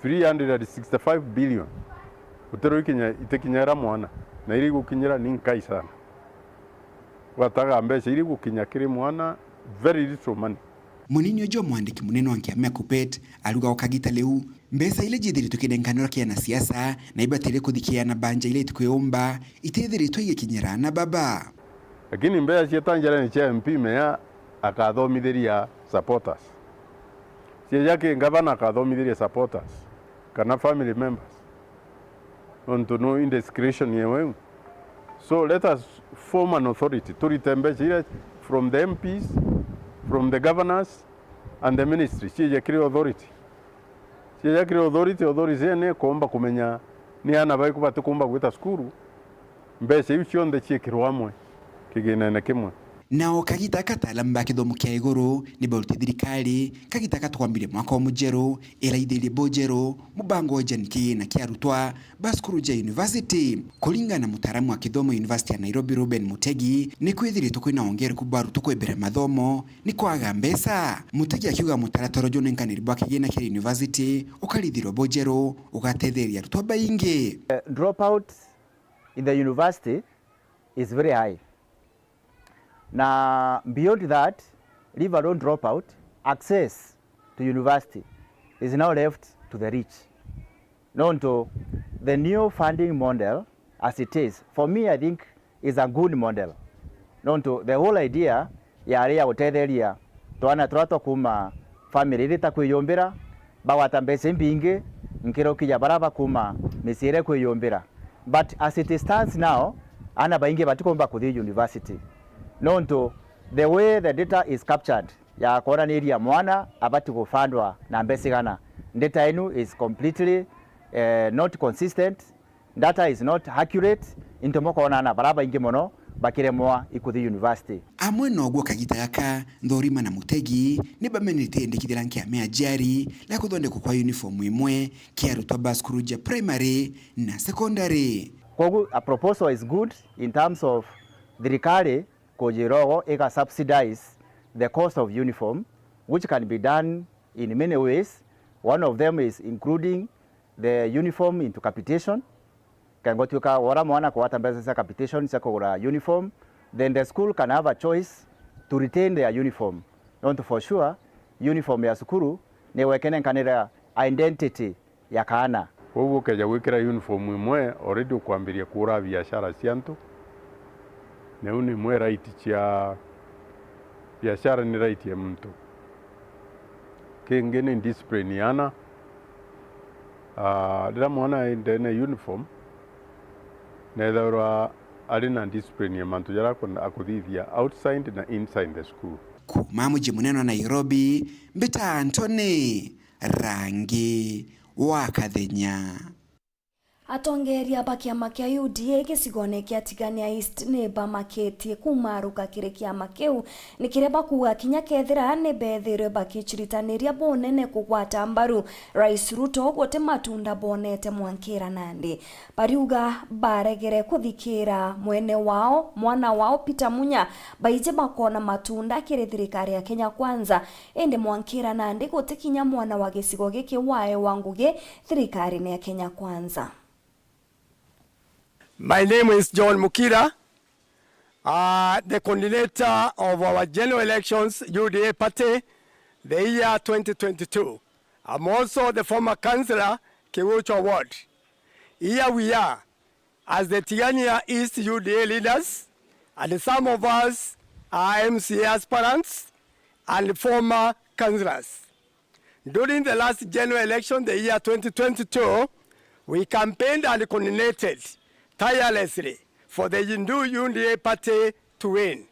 three hundred and sixty-five billion, utiro ikinya, itikinyera mwana, na iria igukinyira ni nkai sana. Gwataga mbeca iria igukinya kiri mwana, very little money. Munini uju wa mwandiki munene wa nkiama ya KUPPET aruga o kagita riu, mbeca iria jiithiritwe kinenkanirwa kia anasiasa na ibatire kuthi kia ana banja iria itikwiumba, itithiritwe igikinyira ana baba. Lakini mbeca cieta njerene cia M P, meya akathomithiria supporters. Cieja ki ngavana akathomithiria supporters kana family members. Nontu no indiscretion yewe. So let us form an authority. Turite mbeca iria from the M Ps, from the governors and the ministry. Cieja kiri authority. Cieja kiri authority, authority ene ikuumba kumenya ni aana bariku batikumba gwita cukuru, mbeca iu cionthe ciikirwe amwe kiginene kimwe. Nao kagita aka ataalamu ba kithomo kia iguru ni baruti thirikari kagita gatwambire mwaka umujeru iraithirie bujeru mubango wa ijani kigina kia arutwa ba cukuru ja university. Kuringana na mutaaramu wa kithomo University ya Nairobi, Reuben Mutegi, ni kwithiritwe kwina wongereku bwa arutwa kwembere mathomo ni kwaga mbeca. Mutegi akiuga mutaratara uju unenkaniri bwa kigina kia university ukarithirwa bujeru ugatetheria arutwa baingi. Eh, dropout in the university is very high. Na beyond that, leave alone dropout, access to university is now left to the rich. Nontu the new funding model as it is, for me, I think is a good model. Nontu the whole idea yari ya gutetheria twana turia twa kuuma family iria itakwiyumbira, bagwata mbeca imbingi nkiruki ya baria bakuuma micii iria ikwiyumbira. But as it stands now, aana baingi batikumba kuthi university. Nontu the way the data is captured ya kwonaniria mwana abati gufandwa na mbeca igana, data inu is completely, eh, not consistent. Data is not accurate, into mukoona aana baria baingi mono bakiremwa ikuthi university. Amwe noguo kagita gaka, Nthorima na Mutegi ni bamenetie ithindikithira nkia mea aciari ria kuthondekwa kwa uniform imwe kia arutwa ba cukuru ja primary na secondary. Koguo a proposal is good in terms of thirikari kujirogo iga subsidize the cost of uniform, which can be done in many ways. One of them is including the uniform into capitation. Kengotwika wora mwana kwata mbeca cia capitation cia kugura uniform, then the school can have a choice to retain their uniform. Nontu for sure, uniform ya cukuru ni gwekenenkanira identity ya kaana. Kwou ukeja gwikira uniform imwe, already ukwambiria kuura biashara cia antu. Na iu ni imwe right cia biashara, ni right ya muntu. Kingi ni discipline ya aana. Ah, riria mwana ari ndene ya uniform, neethagirwa ari na discipline ya mantu jaria akun-, akuthithia outside na inside the school. Kuuma muji munene wa Nairobi, mbita Anthony Rangi wa Kathenya. Atongeria ba kiama kia U D A gicigone kia Tigania East ni bamakitie kumaruka kiri kiama kiu, ni kiria bakuuga kinya kethira ni beethirwe bakiciritaniria bunene kugwata mbaru Rais Ruto, guti matunda bonete mwankira nandi. Bariuga baregere kuthikira mwene wao, mwana wao Peter Munya, baiji bakona matunda kiri thirikari ya Kenya Kwanza, indi mwankira nandi guti kinya mwana wa gicigo giki waewa ngugi thirikarine ya Kenya Kwanza. My name is John Mukira, uh, the coordinator of our general elections, U D A party, the year twenty twenty-two. I'm also the former councillor, Kiguchwa Ward. Here we are as the Tigania East U D A leaders, and some of us are M C A aspirants and former councillors. During the last general election, the year twenty twenty-two, we campaigned and coordinated tirelessly for the new U D A party to win.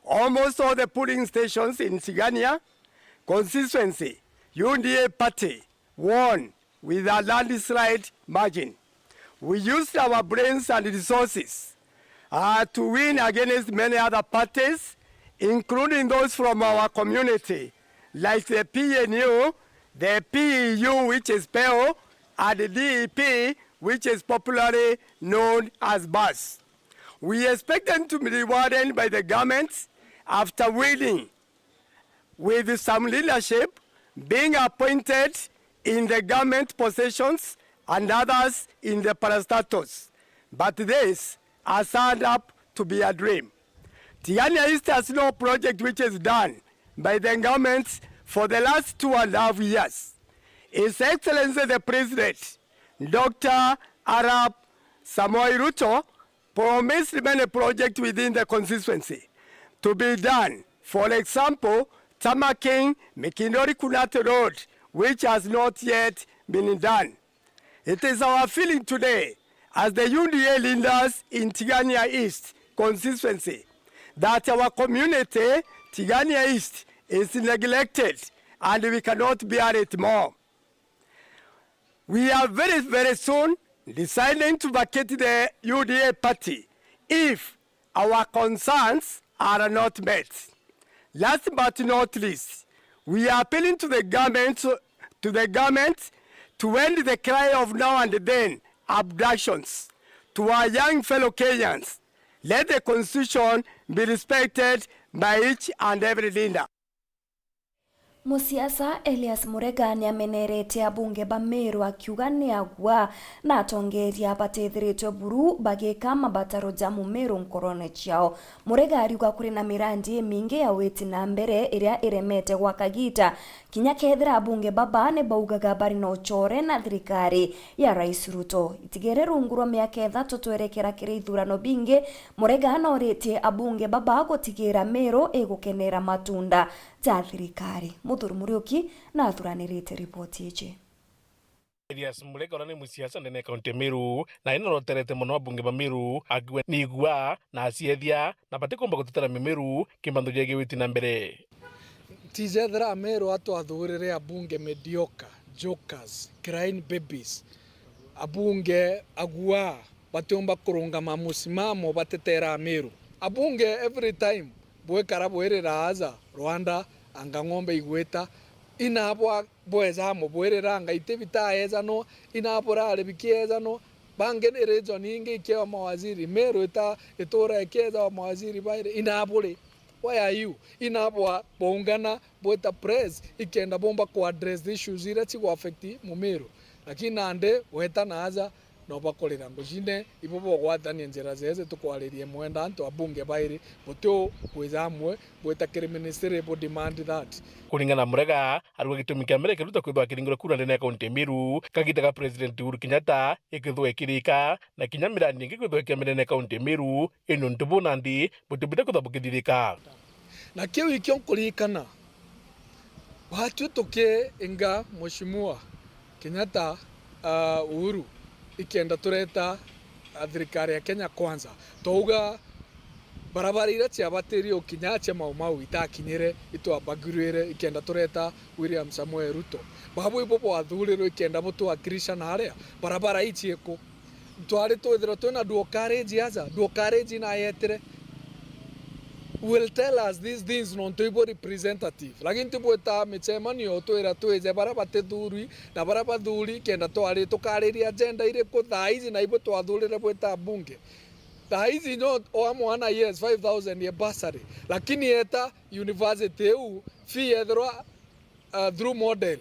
Almost all the polling stations in Tigania constituency, U D A party won with a landslide margin. We used our brains and resources, uh, to win against many other parties, including those from our community, like the P N U, the P E U, which is P E U, and the D E P, which is popularly known as Bus. We expect them to be rewarded by the government after winning, with some leadership being appointed in the government positions and others in the parastatals. But this has turned up to be a dream. Tigania East has no project which is done by the government for the last two and a half years. His Excellency the President, Doctor Arap Samoei Ruto, promised many projects within the constituency to be done. For example, tarmaking Mikindori Kunati Road, which has not yet been done. It is our feeling today as the U D A leaders in Tigania East constituency that our community, Tigania East, is neglected and we cannot bear it more. We are very, very soon deciding to vacate the U D A party if our concerns are not met. Last but not least, we are appealing to the government, to the government to end the cry of now and then abductions to our young fellow Kenyans. Let the constitution be respected by each and every leader. Musiasa Elias Murega niamenerete abunge ba Meru akiuga ni agwa na atongeria batithiritwe buru bagika mabataro ja Mumiru nkorone ciao. Murega ariuga kuri na mirandi imingi ya witi na mbere iria iremete gwa kagita, kinya kethira abunge baba ni baugaga bari na ucore na thirikari ya Rais Ruto. Itigere rungu rwa miaka ithatu twerekera kiri ithurano bingi, Murega noritie abunge baba gutigira Meru igukenera matunda ja thirikari. Muthuri Muriuki na athuranirite ripoti iji. Elias Murega uria ni musiasa ndene ya kaunti ya Meru, na ni noroterete mono abunge ba Meru, akiuga ni igua na aciethia na batikumba gutetera Meru kimantho gia giwiti na mbere. Tijethira Meru atwathurire abunge mediocre, jokers, crying babies, abunge agua batiumba kurungama musimamo batetera Meru. Abunge every time bwikara bwirira aja, Rwanda, anga ng'ombe igwita, inabwa bweza mubwirira anga itibi taezanwa, inabura aribi kiezanwa, bangi ni region ingi ikiwa mawaziri, Meru ita itura ikieza wa mawaziri bairi, inaburi. Why are you? Inabwa bwaungana bwita press ikenda bomba ku address the issues iria cigu affect Mumiru. Lakini nandi weta na aja no bakurira ngucine, ibo bogwatania njira jeje tukwaririe mwenda antu abunge bairi, butiu kwija amwe bwita kiri ministry bu demand that. Kuringana na Murega, arauga gitumi kia mbere kiruta kwithwa akiringirwe kura ndene ya kaunti ya Meru, kagita ga President Uhuru Kenyatta ikithwa ikirika, na kinya mirandi ingi kwithwa ikiamire ndene ya kaunti ya Meru, indi untu bu nandi butibwite kwithwa bukithithika. Na kiu ikio nkuririkana, batwi tukiinga Mheshimiwa Kenyatta, ah, Uhuru, ikenda tureta, ah, thirikari ya Kenya Kwanza. Twauga barabara iria ciabatirie ukinya cia Mau Mau itakinyire, itwabagirwire, ikenda tureta William Samoei Ruto. Babu ibo bwathurirwe ikenda butwakirisha naria, barabara ii ciiku? Twari twithirwa twina duokareji aja, duokareji nayetire. Will tell us these things nontu ibo representative. Lakini tibwita micemanio twira twije baria batithurwi na baria bathuri kenda twari tukariria agenda iriku thaa ici na ibo twathurire bwita bunge. Thaa ici nyo oa mwana, yes, five thousand ya bursary. Lakini eta university iu fee yethirwa uh, through model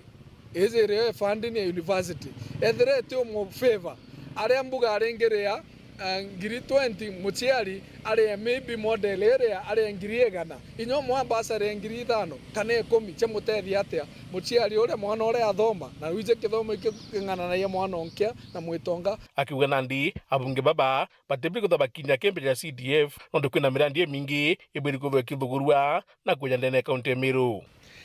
iji irio funding ya university. Ethira iti umu favor, aria mbuga aringiria, uh, ngiri twenty, muciari aria maybe model iria aria ngiri igana, inya umwe bursary ya ngiri ithano kana ikumi, ciamutethia atia muciari uria mwana uria athoma, na wije kithomo iki king'ananagia mwana onkia na mwitonga? Akiuga nandi abunge baba batibiri kwithwa bakinya kimbere ya C D F, nontu kwina mirandi imingi ibiri kwithwa ikithugurua na kuja ndene ya kaunti ya Meru.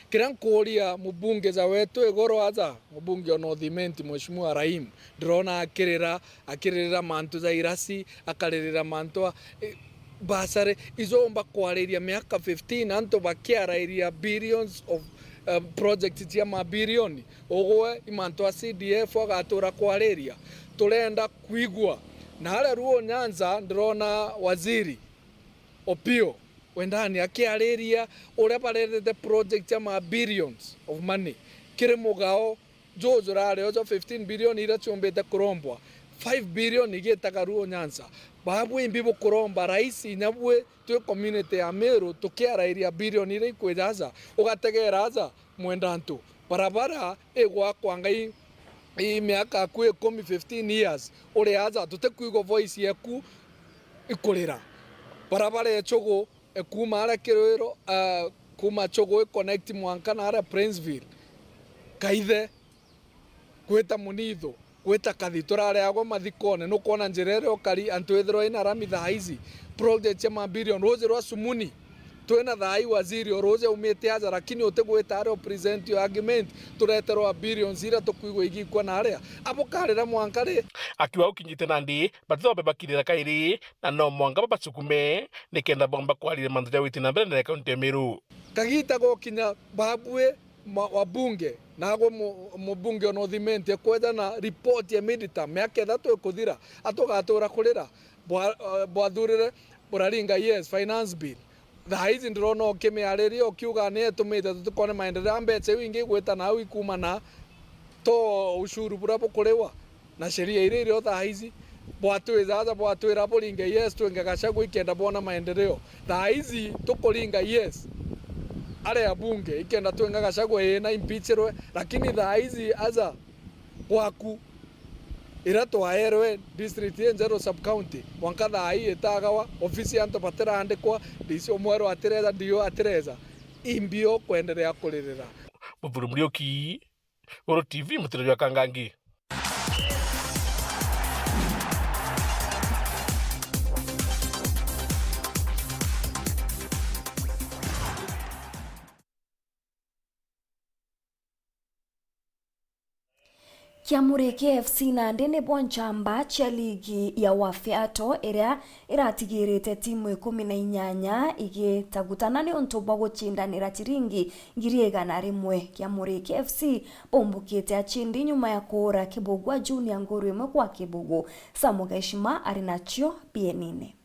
Kiria nkuuria mubunge ja wetu igoro aja, mubunge o North Imenti, Mheshimiwa Rahim, ndirona akirira, akiririra mantu ja irasi, akaririra mantu a, eh, bursary, ijo umba kwariria miaka fifteen, antu bakiarairia billions of, eh, projects cia mabilioni, ugwe i mantu a C D F agatura kwariria. Turenda kwigua. Na aria Luo Nyanza ndirona waziri Opio Wendani akiariria uria baretete project cia ma billions of money kiri mugao juju rari ujo fifteen billion iria ciumbite kurombwa, five billion igitaga Luo Nyanza. Babu imbi bukuromba rais inya bwi twi community ya Meru tukiarairia billion iria ikwija aja, ugategera aja mwenda antu. Barabara igwakwa ngai ii miaka akui ikumi, fifteen years, uri aja, tutikwigua voice yeku ikurira. Barabara ya Chugu, e, kuma aria Kirwiro, ah, kuma Chugu i connect mwanka na aria Princeville, Kaithe, gwita Munithu, Gwita kathi turareagwa mathikone, nukwona njira iria ukari, antu ithirwa ina rami thaa ici, project cia mabilioni, ruuji rwa Sumuni, twina thaa ii waziri o ruuji aumite aja, lakini utigwita aria u present your argument, tureterwa billions iria tukwigua igikwa na aria, abukarira mwanka ri? Akiuga gukinyite nandi, batithobe bakirira kairi, na no mwanka babasukume, nikenda bomba kwarire mantu ja witi na mbere ndene ya kaunti ya Meru. Kagita gukinya babui, ma-, wabunge, nagwe mu-, mubunge o na uthimentie kweja na report ya midterm, miaka ithatu ikuthira, atugatura kurira, bwa-, eh, bwathurire buraringa yes, finance bill. Thaa ici ndirona ukimiariria ukiuga ni etumite tutikone maendeleo, a mbeca iu ingi igwita nau ikuuma na to ushuru buria bukuriwa. Na sheria iria irio thaa ici, bwatwija aja bwatwira buringe yes twinge Gachagua ikenda bwona maendeleo. Thaa ici tukuringa yes, aria bunge ikenda twinga Gachagua ii na impeachirwe, lakini thaa ici aja bwaku iria twaerwe district ii njeru sub county, mwanka thaa ii itagawa, ofisi ya antu batiraandikwa, D C omweru atireja, D O atireja, imbio kwenderea kuririra. Muthuri Muriuki, Uru T V, mutiro jwa Kangangi. Kiamuriki F C nandi nibo nchamba cia ligi ya Wafeato iria iratigirite timu ikumi na inyanya igitagutana niuntu bwa gucindanira ciringi ngiri igana rimwe. Kiamuriki F C baumbukite acindi nyuma ya kuura Kibugua Junior nguru imwe gwa kibugu. Samu Gaishima ari nacio bienine.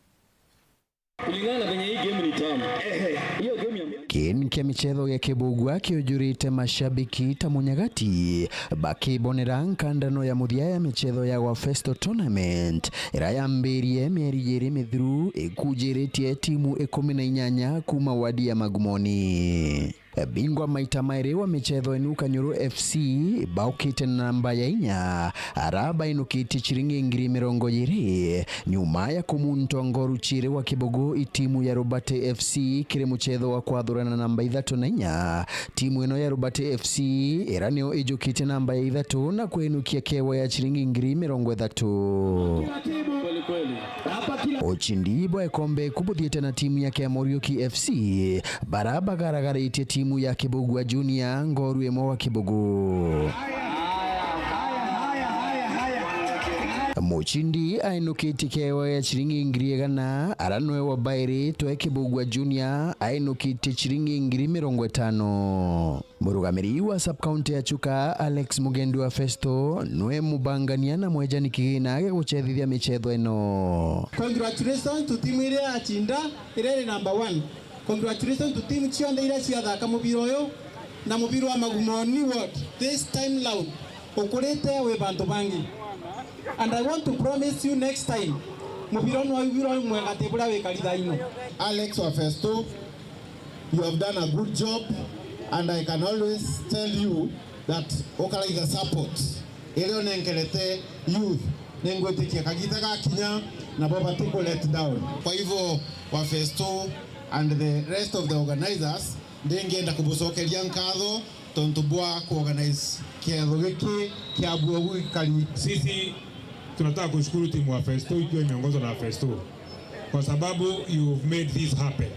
Kulingana na venye hii game ni tamu. Ehe, hiyo game ya Kini kia michetho gia Kibugua kiujurite mashabiki ta munyagati, bakibonera nkandano ya muthia ya michetho ya Wafesto Tournament, iria yambirie mieri yiri mithiru, ikujiritie timu ikumi na inyanya kuma wadi ya Magumoni. Bingwa maita mairi wa michetho inu, Kanyuru F C baukite na namba ya inya, ara bainukitie ciringi ngiri mirongo iri, nyuma ya kumuntua ngoru ciiri gwa kibugu i timu ya Robert F C kiri muchetho wa kwathurana namba ithatu na inya. Timu ino ya Robert F C, ira nio ijukitie namba ya ithatu na kwinukia kewa ya ciringi ngiri mirongo ithatu. Kweli kweli. Ucindi bwa ikombe kubuthiite na timu ya Kiamuriuki F C, bara bagaragaritie timu ya Kibugua Junior ngoru imwe gwa kibugu. Mucindi ainukitie kewa ya ciringi ngiri igana, ara nwe wa bairi twe Kibugua Junior ainukitie ciringi ngiri mirongo itano. Murugamiri wa sub-county ya Chuka, Alex Mugendi wa Festo, nwe mubangania na mwejani kigina gia gucethithia michetho ino. Congratulations to team iria yacinda, iria iri number one. Congratulations to team cionthe iria ciathaka mubira uyu na mubira wa Magumoni Ward. This time round, ukurite wi bantu bangi. And I want to promise you next time, mubira uyu nwa mubira uyu mwega ti buria wikari thaa ino. Alex wa Festo, you have done a good job, and I can always tell you that ukaraitha support iria unenkerete youth, ningwitikia kagita gakinya, nabo batiku let down. Kwa hivyo, wa Festo and the rest of the organizers, ndingienda kubucokeria nkatho tontu bwa kuorganize kiatho giki kia buo gikari. Sisi tunataka kushukuru timu wa Festo ikiwa imeongozwa na Festo, kwa sababu you've made this happen.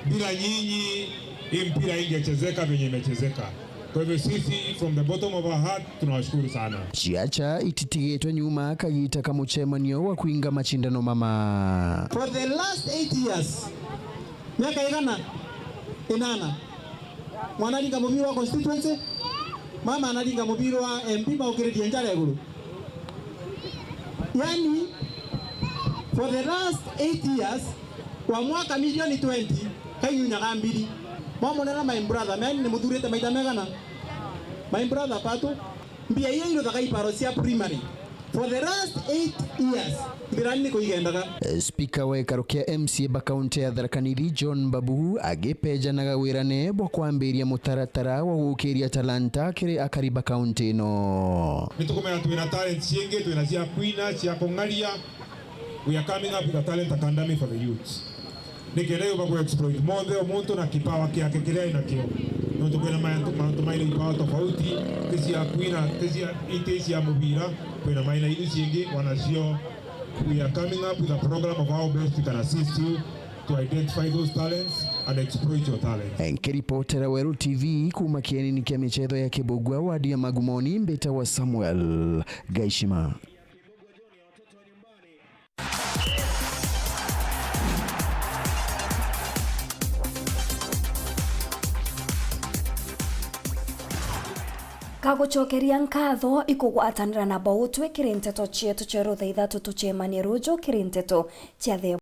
Bila nyinyi, hii mpira ingechezeka venye imechezeka. Kwa hivyo sisi, from the bottom of our heart, tunawashukuru sana. Ciaca ititigitwe nyuma kagita ka mucemanio wa kwinga macindano mama. For the last eight years, miaka igana inana, mwana aringa mubira wa constituency, mama anaringa mubira wa M P maukiririe njara iguru. Yani, for the last eight years, kwa mwaka milioni twenty, kainyunyaga mbiri. Mwamonera my brother, man, ni muthurite maita megana? My brother, patu, mbia iria iruthaga ibaro cia primary, for the last eight years, mbirani ni kuigendaga. Spika wa gikaro kia M C A ba kaunti ya Tharaka Nithi, John Mbabu, agipejanaga wirane bwa kwambiria mutaratara wa gukiria talanta kiri akari ba kaunti ino. Ni tukumenya twina talent ciingi, twina cia kwina, cia kung'aria. We are coming up with a talent academy for the youths. Nikenda yuba ku exploit monthe o muntu na kipawa kiake kiria ainakio. Nontu kwina mantu, mantu maina ipawa tofauti, ti cia kwina, ti cia, iti cia mubira, kwina maina iria ciingi, wanacio, we are coming up with a program of how best we can assist you to identify those talents and exploit your talents. Nkiripotera Weru T V kuuma kienini kia michetho ya Kibugua, wadi ya Magumoni, mbita wa Samuel Gaishima. Kagucokeria nkatho ikugwatanira na bo utwe kiri nteto cietu cia rutha ithatu. Tucemanie ruju kiri nteto cia the